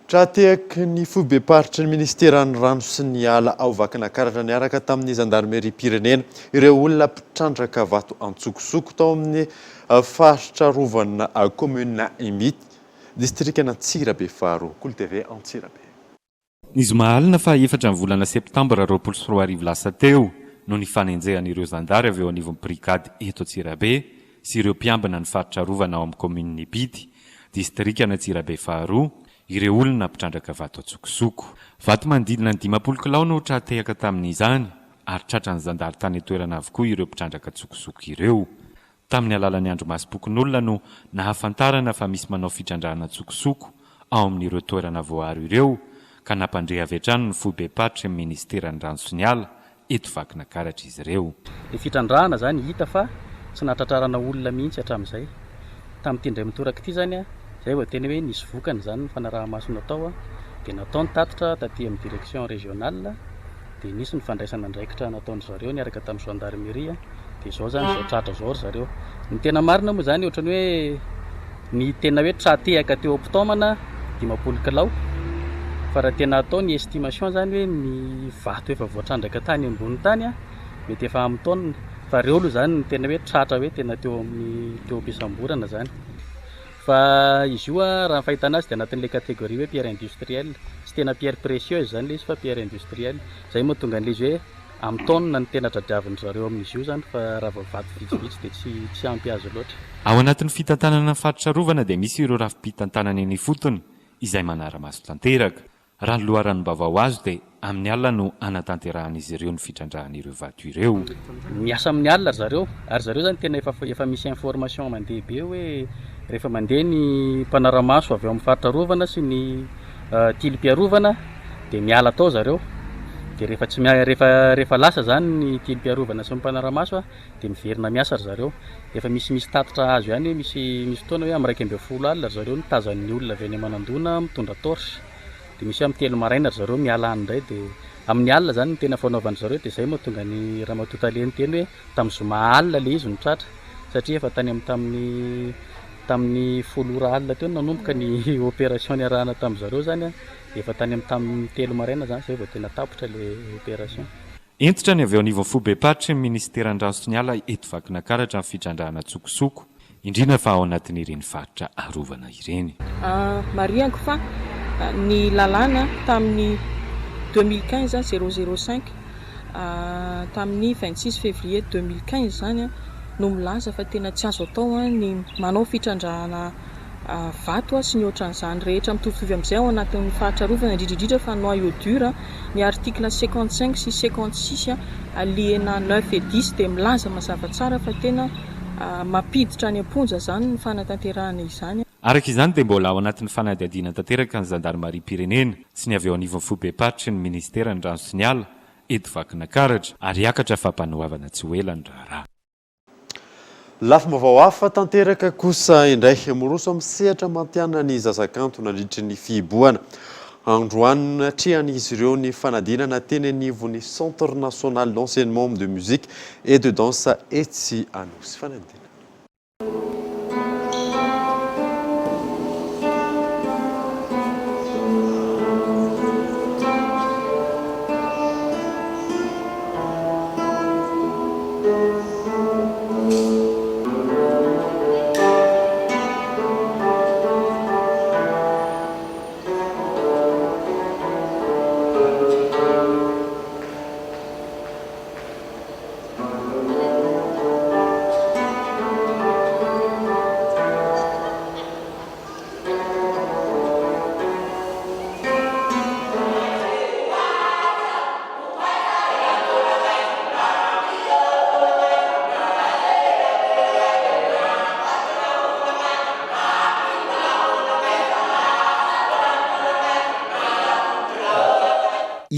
Tra-tehaky ny foibem-paritry ny minisiteran'ny Rano sy ny Ala ao Vakinakaratra niaraka tamin'ny zandarimeriam-pirenena ireo olona mpitrandraka vato antsokosoko tao amin'ny Faritra arovana kaominina Imity, distrikan'Antsirabe faharoa. Kolo TV Antsirabe. Ny zoma alina faha efatra ny volana septambra 2020 lasa teo no nifanenjehan'ireo zandary avy eo anivon'ny brigady eto Antsirabe sy ireo mpiambina ny faritra arovana ao amin'ny kaominin'i Ibity, distrikan'Antsirabe faharoa, ireo olona mpitrandraka vato an-tsokosoko. Vato manodidina ny 50 kilao no tra-tehaka tamin'izany ary tratran'ny zandary tany an-toerana avokoa ireo mpitrandraka an-tsokosoko ireo. Tamin'ny alalan'ny andrimasom-pokonolona no nahafantarana fa misy manao fitrandrahana an-tsokosoko ao amin'ireo toerana voaaro ireo ka nampandre avy hatrany ny foibem-paritry ny minisiteran'ny Rano sy ny Ala eto Vakinakaratra izy ireo. Ilay fitrandrahana izany hita fa tsy nahatratrarana olona mihitsy hatramin'izay. Tamin'ity indray mitoraka ity izany, izay vao tena hoe nisy vokany izany ny fanaraha-maso natao dia natao ny tatitra taty amin'ny direction régionale dia nisy ny fandraisana andraikitra nataon-dry zareo niaraka tamin'ny gendarmerie dia izao izany izao tratra izao ry zareo. Ny tena marina moa izany ohatran'ny hoe ny tena hoe tra-tehaka teo am-pitaomana 50 kilao fa raha tena atao ny estimation izany hoe ny vato efa voatrandraka tany ambony tany mety efa amin'ny taonina fa ireo aloha izany ny tena hoe tratra hoe tena teo amin'ny teo am-pisamborana izany. Fa izy io raha ny fahitana azy dia anatin'ilay catégorie hoe pierre industrielle, tsy tena pierre précieuse izany ilay izy fa pierre industrielle. Izay no mahatonga an'ilay izy hoe amin'ny taonina no tena tadiavin-dry zareo amin'izy io izany fa raha vao vato vitsivitsy dia tsy tsy ampy azy loatra. Ao anatin'ny fitantanana ny faritra arovana dia misy ireo rafi-pitantanana eny ifotony izay manara-maso tanteraka. Raha ny loharanom-baovao azo dia amin'ny alina no hanatanterahan'izy ireo ny fitrandrahana ireo vato ireo. Miasa amin'ny alina ry zareo ary zareo izany tena efa efa misy information mandeha be hoe rehefa mandeha ny mpanara-maso avy ao amin'ny faritra arovana sy ny tilim-piarovana dia miala tao zareo. Dia rehefa tsy mia- rehefa rehefa lasa izany ny tiliam-piarovana sy ny mpanara-maso dia miverina miasa ry zareo. Efa misimisy tatitra azo ihany hoe misy misy fotoana hoe amin'ny 11 alina ry zareo no tazan'ny olona avy any Manandona mitondra torche. Dia misy hoe amin'ny 3 maraina ry zareo miala any indray dia amin'ny alina izany no tena fanaovan-dry zareo dia izay no mahatonga ny ramatoa tale niteny hoe tamin'ny zoma alina ilay izy no tratra satria efa tany amin'ny tamin'ny tamin'ny 10 ora alina teo no nanomboka ny opération niarahana tamin-dry zareo izany an, dia efa tany amin'ny tamin'ny 3 maraina izany izay vao tena tapitra ilay opération. Hentitra ny avy eo anivon'ny foibem-paritry ny minisiteran'ny Rano sy ny Ala eto Vakinankaratra ny fitrandrahana an-tsokosoko, indrindra fa ao anatin'ireny faritra arovana ireny. Marihako fa ny lalàna tamin'ny 2015 005 tamin'ny 26 février 2015 izany no milaza fa tena tsy azo atao ny manao fitrandrahana vato sy ny ohatran'izany rehetra mitovitovy amin'izay ao anatin'ny faritra arovana, indrindra indrindra fa noyau dur. Ny article 55 sy 56 alinéa 9 et 10 dia milaza mazava tsara fa tena mampiditra any am-ponja izany ny fanatanterahana izany. Araka izany dia mbola ao anatin'ny fanadihadiana tanteraka ny zandarimariam-pirenena sy ny avy eo anivon'ny foibem-paritry ny minisiteran'ny Rano sy ny Ala eto Vakinakaratra ary hiakatra fampanoavana tsy ho ela ny raharaha. Lafim-baovao hafa tanteraka kosa indray. Miroso amin'ny sehatra mantianina ny zaza kanto nandritry ny fihibohana. Androany no natrehan'izy ireo ny fanadinana teny anivon'ny Centre National d'Enseignement de Musique et de Danse etsy Anosy. Fanadinana.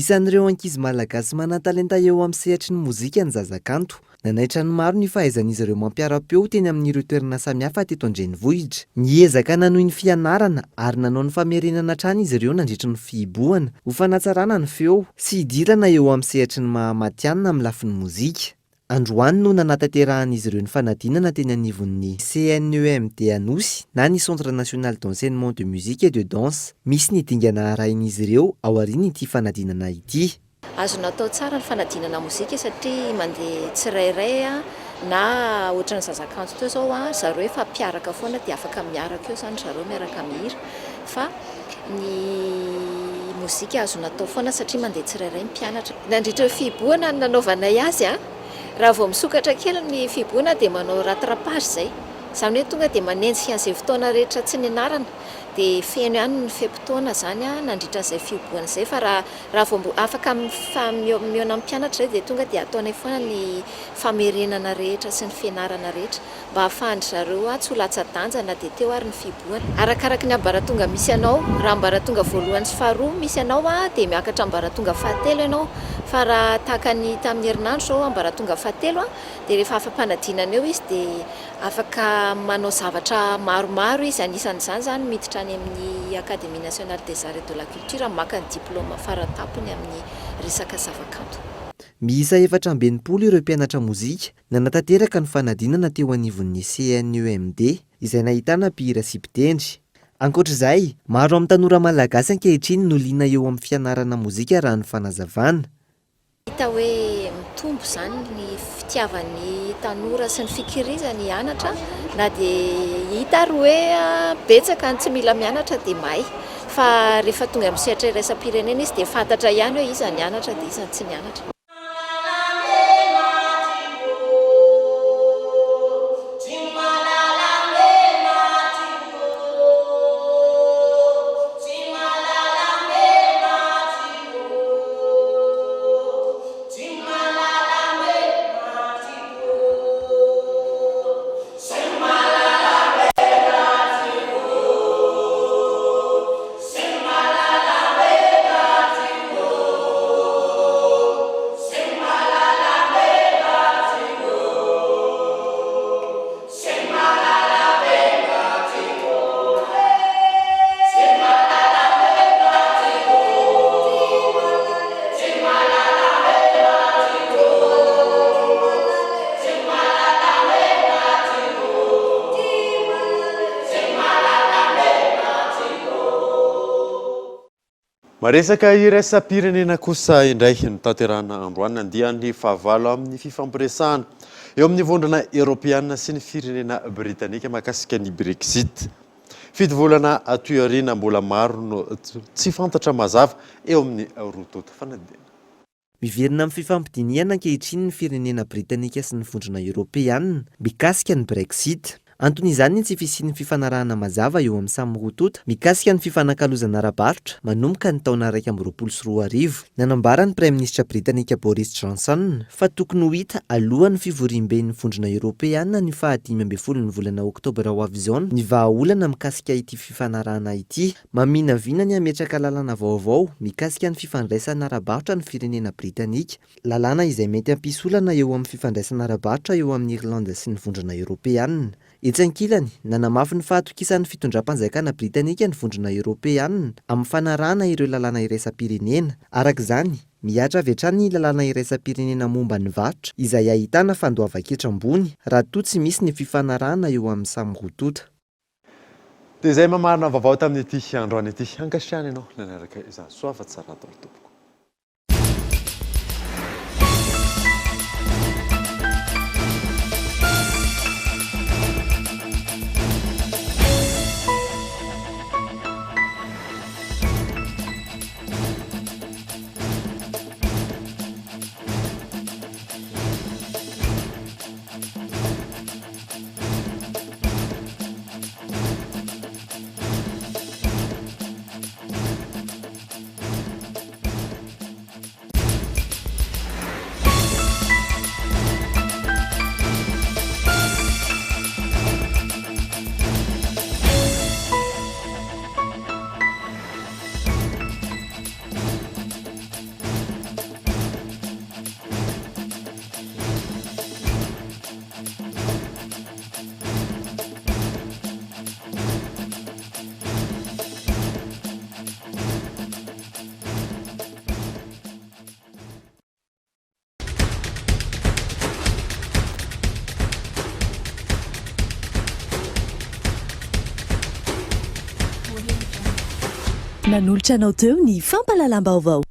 Isan'ireo ankizy malagasy manan-talenta eo amin'ny sehatry ny mozika ny zaza kanto. Nanaitra ny maro ny fahaizan'izy ireo mampiara-peo teny amin'ireo toerana samihafa teto an-drenivohitra. Niezaka nanohy ny fianarana ary nanao ny famerenana hatrany izy ireo nandritry ny fihibohana, ho fanatsarana ny feo sy hidirana eo amin'ny sehatry ny maha matihanina amin'ny lafiny mozika. Androany no nanatanterahan'izy ireo ny fanadinana teny anivon'ny CNEMD Anosy na ny Centre National d'Enseignement de Musique et de Danse. Misy ny dingana arahin'izy ireo aorian'ity fanadinana ity. Azo natao tsara ny fanadinana mozika satria mandeha tsirairay na ohatran'ny zaza kanto teo zao ry zareo efa mpiaraka foana dia afaka miaraka eo zany ry zareo miaraka mihira fa ny mozika azo natao foana satria mandeha tsirairay ny mpianatra. Nandritra ny fihibohana no nanaovanay azy a! Raha vao misokatra kely ny fihibohana dia manao rattrapage izay, izany hoe tonga dia manenjika an'izay fotoana rehetra tsy nianarana dia feno ihany ny fe-potoana izany nandritra an'izay fihibohana izay fa raha Raha vao mbo afaka mihaona amin'ny mpianatra izay dia tonga dia ataonay foana ny famerenana rehetra sy ny fianarana rehetra mba hahafahan-dry zareo tsy ho latsa-danja na dia teo ary ny fihibohana. Arakaraky ny ambaratonga misy anao, raha ambaratonga voalohany sy faharoa misy anao dia miakatra ambaratonga fahatelo ianao fa raha tahaka ny tamin'ny herinandro izao ambaratonga fahatelo dia rehefa afa-panadinana eo izy dia Afaka manao zavatra maromaro izy, anisan'izany izany miditra any amin'ny Académie Nationale des Arts et de la Culture maka ny diplaoma faratampony amin'ny resaka zavakanto. Miisa 64 ireo mpianatra mozika nanatanteraka ny fanadinana teo anivon'ny CNEMD, izay nahitana mpihira sy mpitendry. Ankoatra izay, maro amin'ny tanora malagasy ankehitriny no liana eo amin'ny fianarana mozika raha ny fanazavana. Hita hoe mitombo izany ny fitiavan'ny tanora sy ny fikirizany hianatra na dia hita ary hoe betsaka ny tsy mila mianatra dia mahay fa rehefa tonga amin'ny sehatra iraisam-pirenena izy dia fantatra ihany hoe iza nianatra dia iza no tsy nianatra. Maresaka iraisam-pirenena kosa indray notanterahina androany andiany fahavalo amin'ny fifampiresahana eo amin'ny Vondrona Eoropeana sy ny firenena Britanika mahakasika ny Brexit. Fito volana aty aoriana mbola maro no tsy fantatra mazava eo amin'ny roa tonta. Fanadihadiana. Miverina amin'ny fifampidinihana ankehitriny ny firenena Britanika sy ny Vondrona Eoropeana mikasika ny Brexit. Anton'izany ny tsy fisian'ny fifanarahana mazava eo amin'ny samy roa tonta mikasika ny fifanakalozana ara-barotra manomboka ny taona 2021. Nanambara ny Praiminisitra Britanika Boris Johnson fa tokony ho hita alohan'ny fivoriamben'ny Vondrona Eoropeana ny faha 15 ny volana oktobra ho avy izao ny vahaolana mikasika ity fifanarahana ity. Maminavina ny hametraka lalàna vaovao mikasika ny fifandraisana ara-barotra ny firenena Britanika, lalàna izay mety hampisy olana eo amin'ny fifandraisana ara-barotra eo amin'i Irlande sy ny Vondrona Eoropeana. Etsy ankilany, nanamafy ny fahatokisan'ny fitondram-panjakana Britanika ny Vondrona Eoropeana amin'ny fanarahana ireo lalàna iraisam-pirenena. Araka izany, mihatra avy hatrany ny lalàna iraisam-pirenena momba ny varotra izay ahitana fandoavan-ketra ambony raha toa tsy misy ny fifanarahana eo amin'ny samy roa tonta. Dia izay mamarana ny vaovao tamin'ity androany ity. Ankasitrahana ianao nanaraka izany. Soava tsara daholo tompoko. Nanolotra anao teo ny fampahalalam-baovao.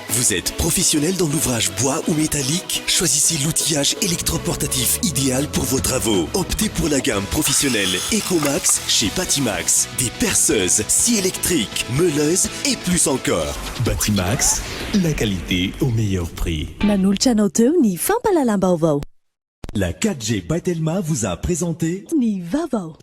Vous êtes professionnel dans l'ouvrage bois ou métallique? Choisissez l'outillage électroportatif idéal pour vos travaux. Optez pour la gamme professionnelle Ecomax chez Batimax. Des perceuses, scies électriques, meuleuses et plus encore. Batimax, la qualité au meilleur prix. Nanolotra anao teo ny fampahalalam-baovao. La 4G by Telma vous a présenté Ny vaovao.